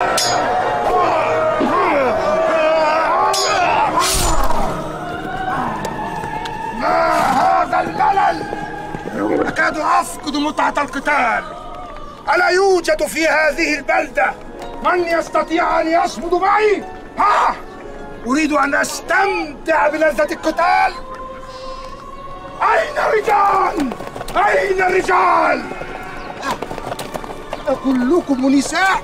ما هذا الملل؟ أكاد أفقد متعة القتال. ألا يوجد في هذه البلدة من يستطيع أن يصمد معي؟ ها! أريد أن أستمتع بلذة القتال. أين الرجال؟ أين الرجال؟ أكلكم نساء؟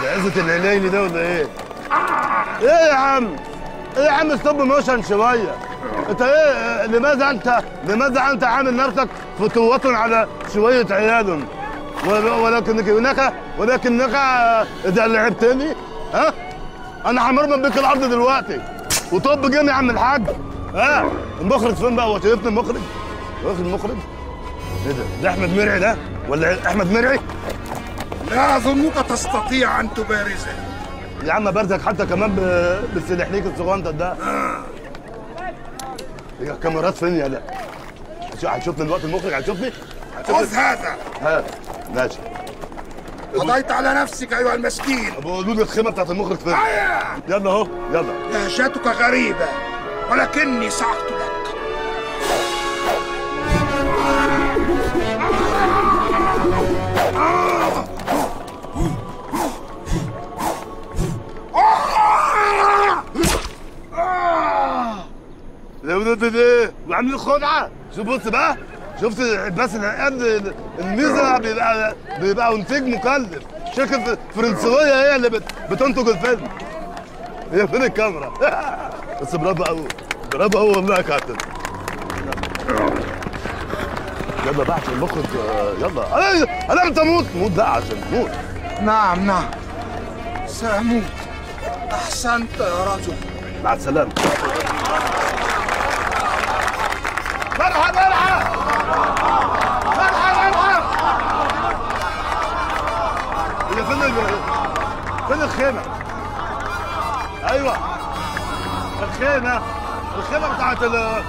ده عزة العليلي ده ولا إيه؟ إيه يا عم؟ إيه يا عم stop motion شوية. أنت إيه؟ لماذا أنت عامل نفسك فتوة على شوية عيال؟ ولكنك إذا لعبتني ها؟ أنا همرمط بيك الأرض دلوقتي. وطب جيم يا عم الحاج. ها؟ المخرج فين بقى؟ هو شايفني المخرج؟ واخد المخرج؟ إيه ده؟ ده أحمد مرعي ده؟ ولا أحمد مرعي؟ لا أظنك تستطيع أن تبارزه. يا عم بارزك حتى كمان بالسلاحليك الصغنطط ده. يا الكاميرات فين يا لا؟ هتشوفني دلوقتي المخرج؟ هتشوفني؟ خذ هذا. ها ماشي. قضيت على نفسك أيها المسكين. أبو قولوا لي الخيمة بتاعت المخرج فين؟ يلا أهو يلا. لهجتك غريبة ولكني سأقتلك. ايه؟ وعاملين خدعه. شوف بص بقى، شفت بس العقاد الميزة بيبقى انتاج مكلف، شركة فرنسويه هي اللي بتنتج الفيلم. هي فين الكاميرا؟ بس برافو قوي، برافو قوي والله يا كابتن. يلا بقى عشان المخرج، يلا. انا انت موت موت بقى عشان موت. نعم نعم سأموت. احسنت يا رجل. مع السلامة. مرحبا مرحبا مرحبا مرحبا. هي فين الخيمة؟ ايوه الخيمة، الخيمة بتاعت ال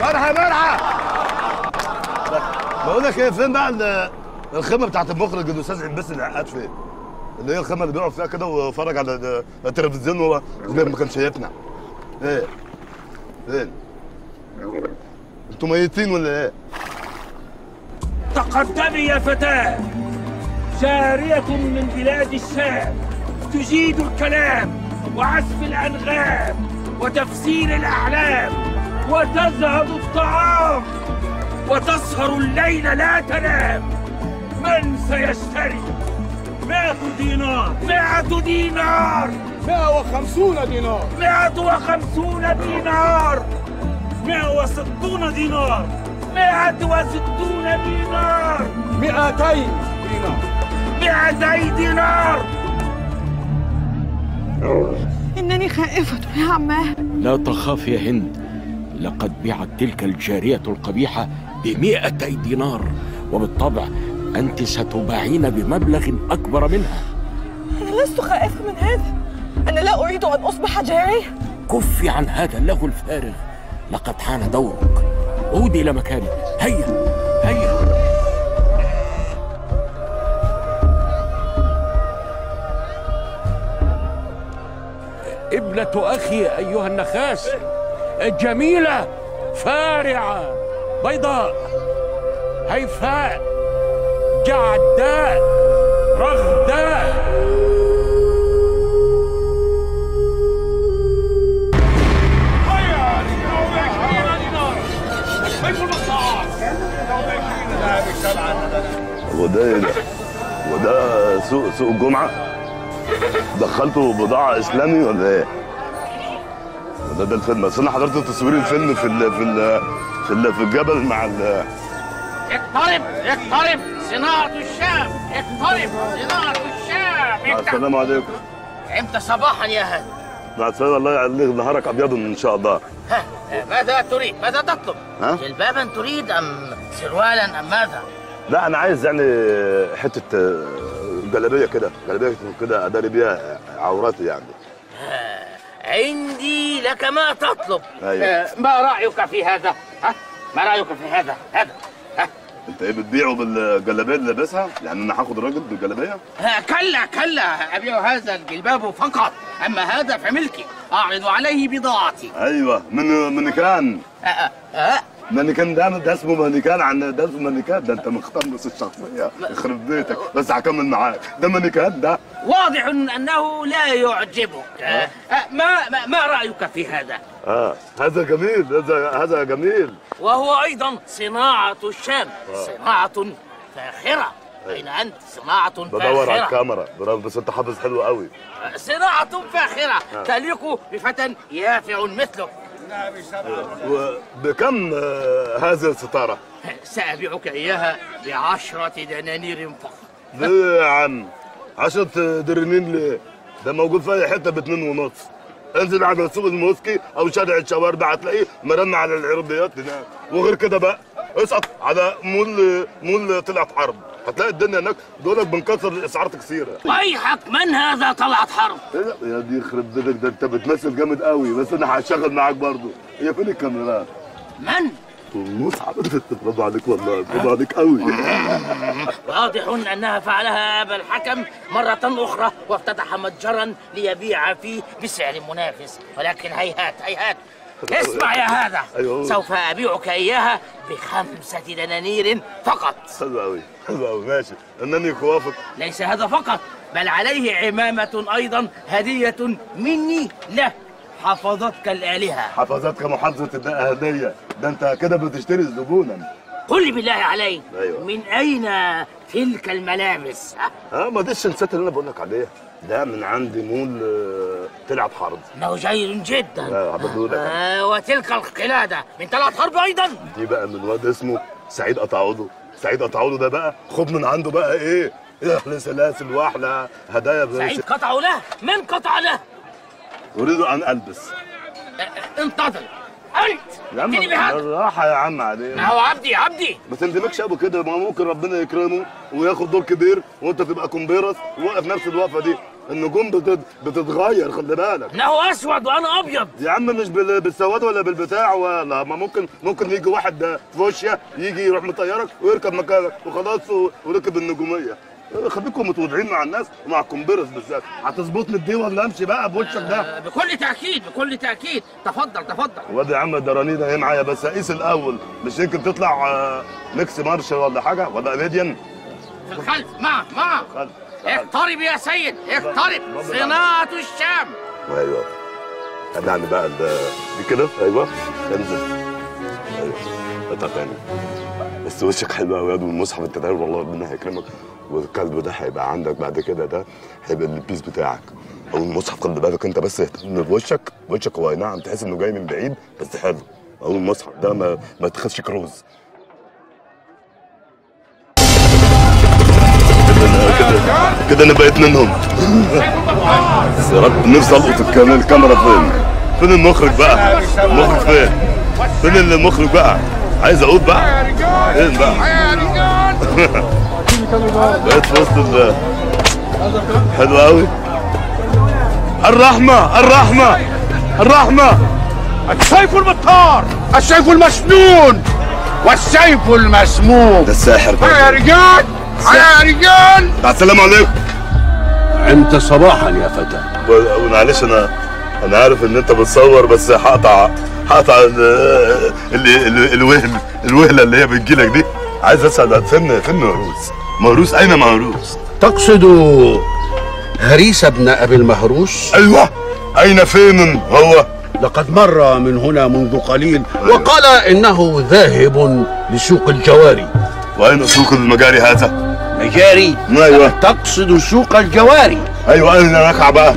مرحبا مرحبا. بقول لك ايه، فين بقى الخيمة بتاعت المخرج الاستاذ عباس العقاد فين؟ اللي هي الخيمة اللي بيقعد فيها كده ويتفرج على التلفزيون وهو ما كانش شايفنا. ايه؟ فين؟ انتوا ميتين ولا ايه؟ تقدمي يا فتاة، جارية من بلاد الشام، تجيد الكلام وعزف الأنغام وتفسير الأحلام، وتزهد الطعام وتسهر الليل لا تنام. من سيشتري؟ 100 دينار. 100 دينار. 150 دينار. 150 دينار. 160 دينار. 160 دينار. 200 دينار. 200 دينار. إنني خائفة يا عماه. لا تخاف يا هند، لقد بيعت تلك الجارية القبيحة ب200 دينار، وبالطبع أنت ستباعين بمبلغ أكبر منها. أنا لست خائفة من هذا، أنا لا أريد أن أصبح جارية. كفي عن هذا اللهو الفارغ، لقد حان دورك. عودي إلى مكانك، هيا هيا. ابنة أخي أيها النخاس، جميلة فارعة بيضاء هيفاء جعداء رغداء. هو ده ايه ده؟ هو ده سوق الجمعة؟ دخلته بضاعة إسلامي ولا ايه؟ ده الفيلم، بس أنا حضرت تصوير الفيلم في ال في ال في, ال في الجبل مع ال اقترب اقترب صناعة الشام، اقترب صناعة الشام. السلام عليكم. امتى صباحا يا هادي؟ مع السلامة. الله يعليك، نهارك أبيض إن شاء الله. ها، ماذا تريد؟ ماذا تطلب؟ ها؟ جلبابا تريد أم سروالا أم ماذا؟ لا أنا عايز يعني حتة جلابية كده، جلابية كده أداري بيها عوراتي يعني. عندي لك ما تطلب. أيوة. ما رأيك في هذا؟ ها؟ ما رأيك في هذا؟ هذا ها؟ انت ايه بتبيعه بالجلابيه اللي لابسها؟ يعني انا هاخد الراجل بالجلابيه؟ كلا كلا، ابيع هذا الجلباب فقط، اما هذا فملكي، اعرض عليه بضاعتي. ايوه مانيكان. مانيكان ده اسمه مانيكان، عن ده اسمه مانيكان، ده انت مختمص الشخصية يخرب بيتك، بس هكمل معاك، ده مانيكان ده. واضح انه لا يعجبك. ما رايك في هذا؟ هذا جميل، هذا جميل، وهو ايضا صناعة الشام، صناعة فاخره. اين انت؟ صناعة فاخره. بدور على الكاميرا، برافو، بس انت حافظ حلو قوي. صناعة فاخره تليق بفتى يافع مثلك. وبكم هذه الستارة؟ سأبيعك إياها ب10 دنانير فقط. ليه يا عم؟ 10 دنانير ليه؟ ده موجود في أي حتة ب2.5. انزل على سوق الموسكي أو شارع الشوارع هتلاقيه مرن على العربيات هناك، وغير كده بقى اسقط على مول طلعت حرب، هتلاقي الدنيا هناك دولك بنكسر الاسعار تكسيره. ويحك، من هذا طلعت حرب؟ يا دي يخرب بيتك، ده انت بتمثل جامد قوي، بس انا هشتغل معاك برضه. هي فين الكاميرات؟ من؟ مصعب، برافو عليك والله، برافو عليك قوي. واضح انها فعلها ابا الحكم مرة اخرى، وافتتح متجرا ليبيع فيه بسعر منافس، ولكن هيهات هيهات. اسمع يا هذا. أيوه. سوف أبيعك إياها ب5 دنانير فقط. حلو أوي، حلو أوي، ماشي، إنني موافق. ليس هذا فقط، بل عليه عمامة أيضا، هدية مني لك، حفظتك الآلهة. حفظتك محافظة الهدية، ده أنت كده بتشتري زبونا. قل لي بالله عليك. أيوه. من أين تلك الملابس؟ ما دي الشنسات اللي أنا بقول لك عليها، ده من عند مول طلعت حرب. انه جيد جدا. وتلك القلادة من طلعت حرب ايضا؟ دي بقى من واد اسمه سعيد قطعوده. سعيد قطعوده ده بقى خد من عنده بقى ايه؟ احلى سلاسل واحلى هدايا. سعيد قطعوا له؟ من قطع له؟ اريد ان البس. انتظر انت، ائتني بهذا. بالراحة يا عم عليك. ما هو عبدي، عبدي. ما تندمجش ابو كده، ما ممكن ربنا يكرمه وياخد دور كبير وانت تبقى كومبيرس وواقف نفس الوقفة دي. النجوم بتتغير، خلي بالك. انه اسود وانا ابيض يا عم، مش بالسواد ولا بالبتاع ولا ما ممكن يجي واحد فوشيا يجي يروح مطيرك ويركب مكانك وخلاص وركب النجومية. خليكم متواضعين مع الناس ومع الكومبيرس بالذات. هتظبطني بدي ولا امشي بقى بوشك ده؟ بكل تاكيد، بكل تاكيد. تفضل تفضل. واد يا عم الدراني ده ايه معايا، بس اقيس الاول، مش يمكن تطلع mix martial ولا حاجة ولا ميديان. في الخلف، مع الخلف. اقترب يا سيد، اقترب. صناعة الشام. ايوه قلعني بقى دي كده. ايوه انزل. ايوه اطلع تاني. بس وشك حلو قوي يا واد، والمصحف انت داير والله ربنا هيكرمك، والكلب ده هيبقى عندك بعد كده، ده هيبقى البيس بتاعك. او المصحف خلي بالك انت، بس اهتم بوشك. وشك هو نعم تحس انه جاي من بعيد بس حلو. او المصحف ده ما تخافش كروز. كده انا بقيت منهم. بس يا رب نفسي القط الكاميرا. فين؟ فين المخرج بقى؟ المخرج فين؟ فين المخرج بقى؟ عايز اقول بقى. فين بقى؟ بقيت في وسط ال حلو قوي. الرحمة الرحمة الرحمة. السيف البطار، السيف المسنون، والسيف المسموم. ده الساحر بقى. يا رجال يا رجال. السلام عليكم. عمت صباحا يا فتى. معلش انا عارف ان انت بتصور، بس هقطع الوهله اللي هي بتجيلك دي. عايز اسال فين مهروس؟ مهروس اين مهروس؟ تقصد هريس ابن ابي المهروس؟ ايوه. اين فين هو؟ لقد مر من هنا منذ قليل. أيوة. وقال انه ذاهب لسوق الجواري. واين سوق المجاري هذا؟ مجاري؟ ايوه. تقصد سوق الجواري؟ ايوه. اين ركع بقى؟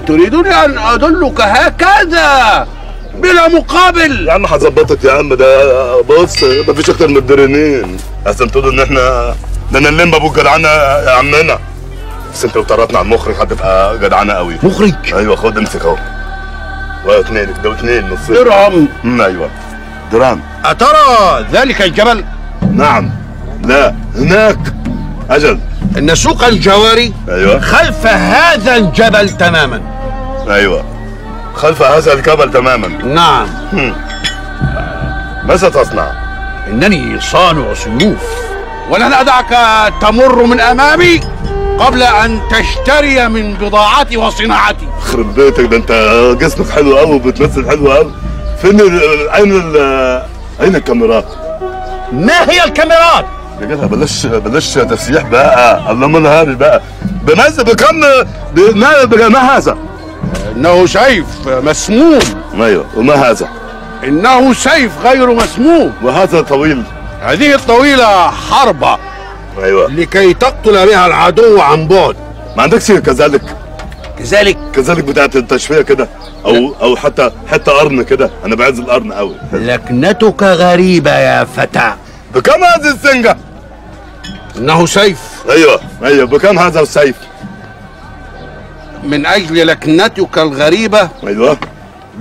تريدني ان ادلك هكذا بلا مقابل؟ يا عم هظبطك يا عم، ده بص مفيش اكتر من الدرنين. اصل تقول ان احنا ده انا نلم ابو الجدعنه يا عمنا. بس انت لو طردنا على المخرج هتبقى جدعنه قوي. مخرج؟ ايوه خد امسك اهو. واثنين ده اثنين نصين. درهم. ايوه درهم. اترى ذلك الجبل؟ نعم. لا هناك. اجل ان سوق الجواري. ايوه خلف هذا الجبل تماما. ايوه خلف هذا الجبل تماما. نعم. ماذا تصنع؟ إنني صانع سيوف، ولن أدعك تمر من أمامي قبل أن تشتري من بضاعتي وصناعتي. خرب بيتك، ده أنت جسمك حلو قوي وبتمثل حلو قوي. فين أين الكاميرات؟ ما هي الكاميرات؟ يا جدع بلاش تفسيح بقى، اللهم انا هاري بقى. بماذا بكم ما هذا؟ إنه سيف مسموم. أيوه، وما هذا؟ إنه سيف غير مسموم. وهذا طويل؟ هذه الطويلة حربة. أيوه، لكي تقتل بها العدو عن بعد. ما عندكش كذلك؟ كذلك؟ كذلك بتاعت التشفية كده، أو حتى قرن كده، أنا بعز القرن قوي. لكنتك غريبة يا فتى. بكم هذه السنجة؟ إنه سيف. أيوه أيوه، بكم هذا السيف؟ من أجل لكنتك الغريبة. أيوه،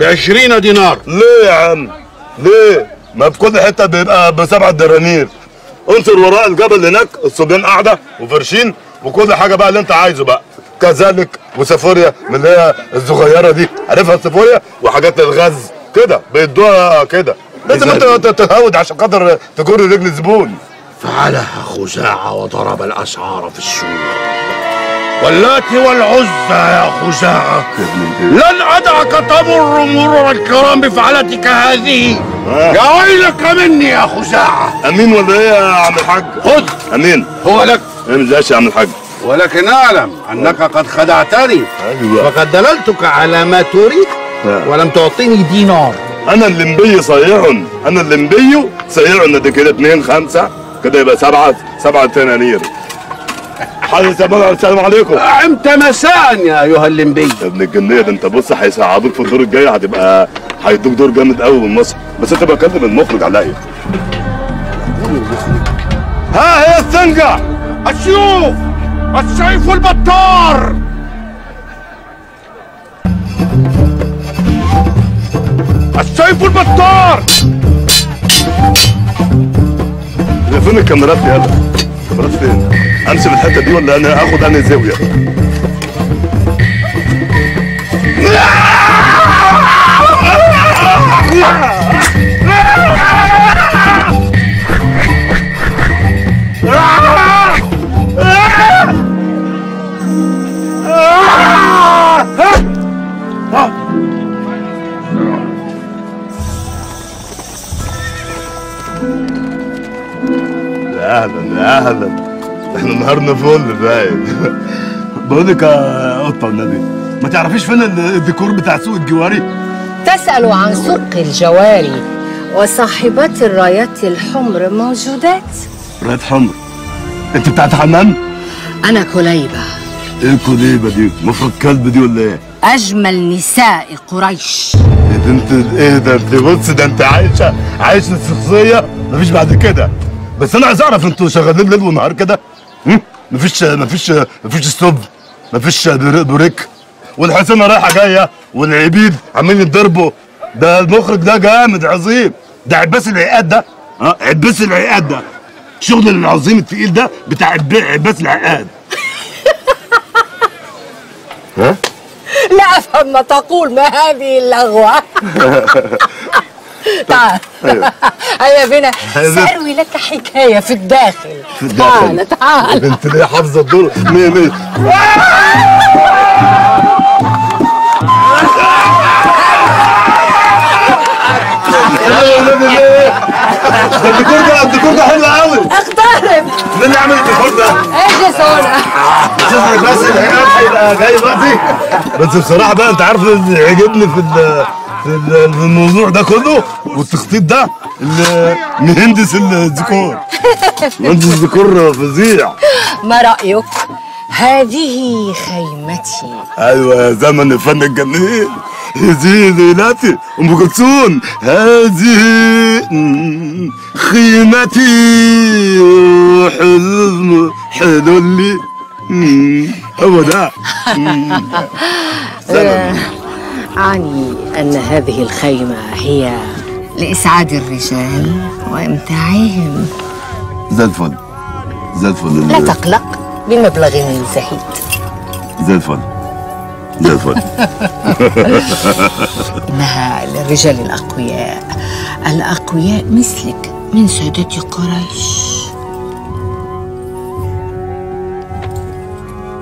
ب20 دينار. ليه يا عم؟ ليه؟ ما في كل حتة بيبقى ب7 دنانير. انظر وراء الجبل هناك، الصبيان قاعدة وفرشين وكل حاجة بقى اللي أنت عايزه بقى. كذلك وسافوريا من اللي هي الصغيرة دي، عارفها السافوريا؟ وحاجات الغاز كده بيدوها كده. لازم أنت تهود عشان خاطر تجر رجل الزبون. فعلها خزاعة وضرب الأسعار في السوق. واللات والعزى يا خزاعة، لن أدعك تمر مرور الكرام بفعلتك هذه. يا ويلك مني يا خزاعة. أمين ولا إيه يا عم الحاج؟ خذ. أمين. هو لك. إيه مش يا عم الحاج. ولكن أعلم أنك قد خدعتني. أيوة. فقد دللتك على ما تريد ولم تعطيني دينار. أنا الليمبي صيع، أنا الليمبي صيع. ده كده 2 5 كده يبقى 7 دنانير. السلام عليكم. عمت مساء يا ايها الليمبي. يا ابن الجنيه، ده انت بص هيصعدوك في الدور الجاي، هتبقى هيدوك دور جامد قوي من مصر. بس انت بكلم المخرج عليا. ها هي السنجه، السيوف، السيف البتار. السيف البتار. فين الكاميرات يا هلا؟ الكاميرات فين؟ امشي بالحتة دي ولا انا اخد انهي زاوية؟ اهلا اهلا، احنا النهارده فل باين. بقول لك يا قطة والنبي، ما تعرفيش فين الديكور بتاع سوق الجواري؟ تسأل عن سوق الجواري وصاحبات الرايات الحمر موجودات؟ رايات حمر؟ انت بتاعت حمام؟ انا كليبه. ايه كليبه دي؟ مفرد كلب دي ولا ايه؟ اجمل نساء قريش. يا بنت ايه ده؟ انت بص، ده انت عايشه الشخصية مفيش بعد كده. بس انا عايز اعرف، انتوا شغالين ليل ونهار كده؟ مفيش مفيش مفيش stop، مفيش break، والحصانه رايحة جاية والعبيد عمالين يتضربوا. ده المخرج ده جامد عظيم، ده عباس العقاد ده. عباس العقاد ده الشغل العظيم التقيل ده بتاع عباس العقاد. ها؟ لا افهم ما تقول، ما هذه اللغوه؟ تعال. أيوة. هيا بنا، سأروي لك حكاية في الداخل. في الداخل. تعال تعال. بنت ليه حافظة الدور 100 100. ده الديكور ده، الديكور ده حلو قوي. اقترب. مين اللي عامل الديكور ده؟ اجلس هنا. بس العقاب هيبقى جاي دلوقتي. بس بصراحة بقى، أنت عارف اللي عجبني في الموضوع ده كله والتخطيط ده، مهندس الديكور. مهندس الديكور فظيع. ما رأيك؟ هذه خيمتي. ايوه يا زمن الفن الجميل، هذه ليلتي ام كلثوم، هذه خيمتي حلم حلو لي. هو ده. زمن. أعني أن هذه الخيمة هي لإسعاد الرجال وإمتاعهم. زي الفل زي الفل. لا تقلق، بمبلغ زهيد. زي الفل زي الفل. إنها للرجال الأقوياء، الأقوياء مثلك، من سادة قريش.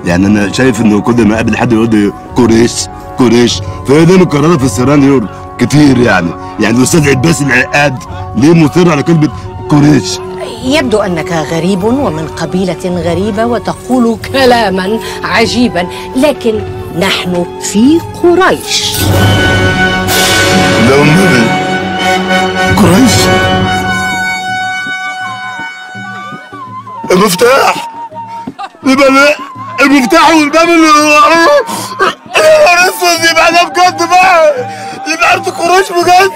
يعني انا شايف انه كل ما اقابل حد يقول لي قريش قريش، فهي دي مكررة في السيرانيور كتير. يعني الاستاذ عباس العقاد ليه مصر على كلمة قريش؟ يبدو انك غريب ومن قبيلة غريبة وتقول كلاما عجيبا، لكن نحن في قريش. لو النبي قريش. المفتاح يبقى المفتاح والباب اللي اسود، يبقى ده بجد بقى، يبقى انتوا قريش بجد.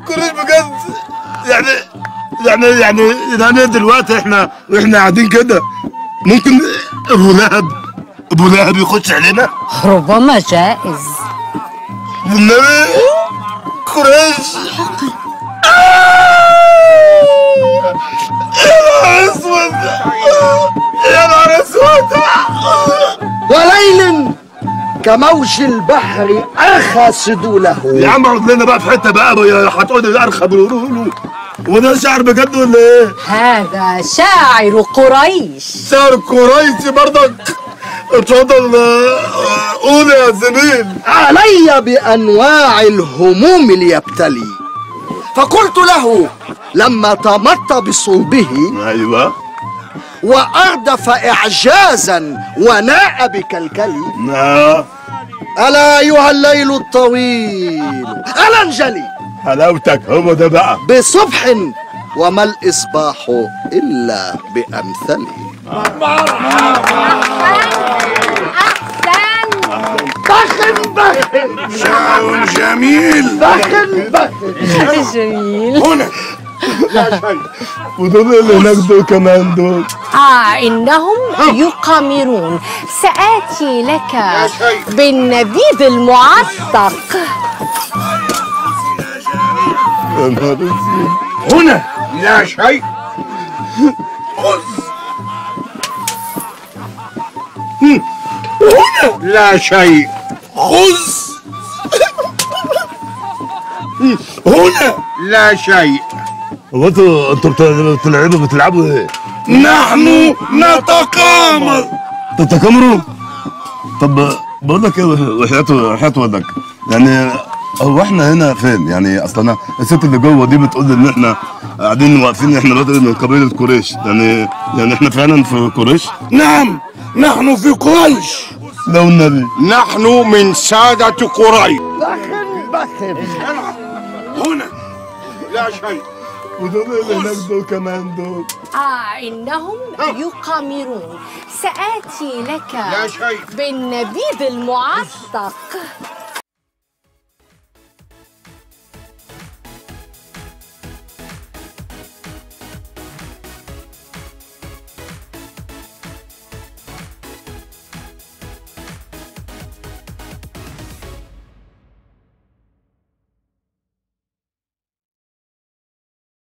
قريش بجد. يعني يعني يعني يعني دلوقتي احنا واحنا قاعدين كده ممكن ابو لهب يخش علينا؟ ربما جائز. والنبي قريش. يا نهار اسود، يا نهار اسود. وليل كموج البحر ارخى سدوله. يا عم اقعد لنا بقى في حتة بقى، هتقعد ارخى بيقولوا وده شاعر بجد ولا ايه؟ هذا شاعر قريش. شاعر قريش برضك. اتفضل قول يا زميل. علي بانواع الهموم ليبتلي، فقلت له لما تمط بصلبه، ايوه، واردف اعجازا وناء بكلكلي، الا ايها الليل الطويل الا انجلي. حلاوتك هو ده بقى. بصبح وما الاصباح الا بامثلي. احسن. بخن بخن. شعر جميل. بخن بخن. جميل. هنا لا شيء. ودول اللي هناك دول كمان دول. إنهم يقامرون. سآتي لك بالنبيذ المعتق. هنا لا شيء. خذ. هنا لا شيء. خذ. هنا لا شيء. هو انتوا بتلعبوا ايه؟ نحن نتقامر. تتقامروا؟ طب بقول لك ايه، وحياة ودك، يعني هو احنا هنا فين؟ يعني اصل انا الست اللي جوه دي بتقول ان احنا قاعدين واقفين، احنا بدل من قبيلة قريش، يعني احنا فعلا في قريش؟ نعم نحن في قريش. لو النبي نحن من سادة قريش. بخن بخن. هنا لا شيء. ودول اللي هناك دول كمان دول. إنهم يقامرون. سآتي لك بالنبيذ المعتق.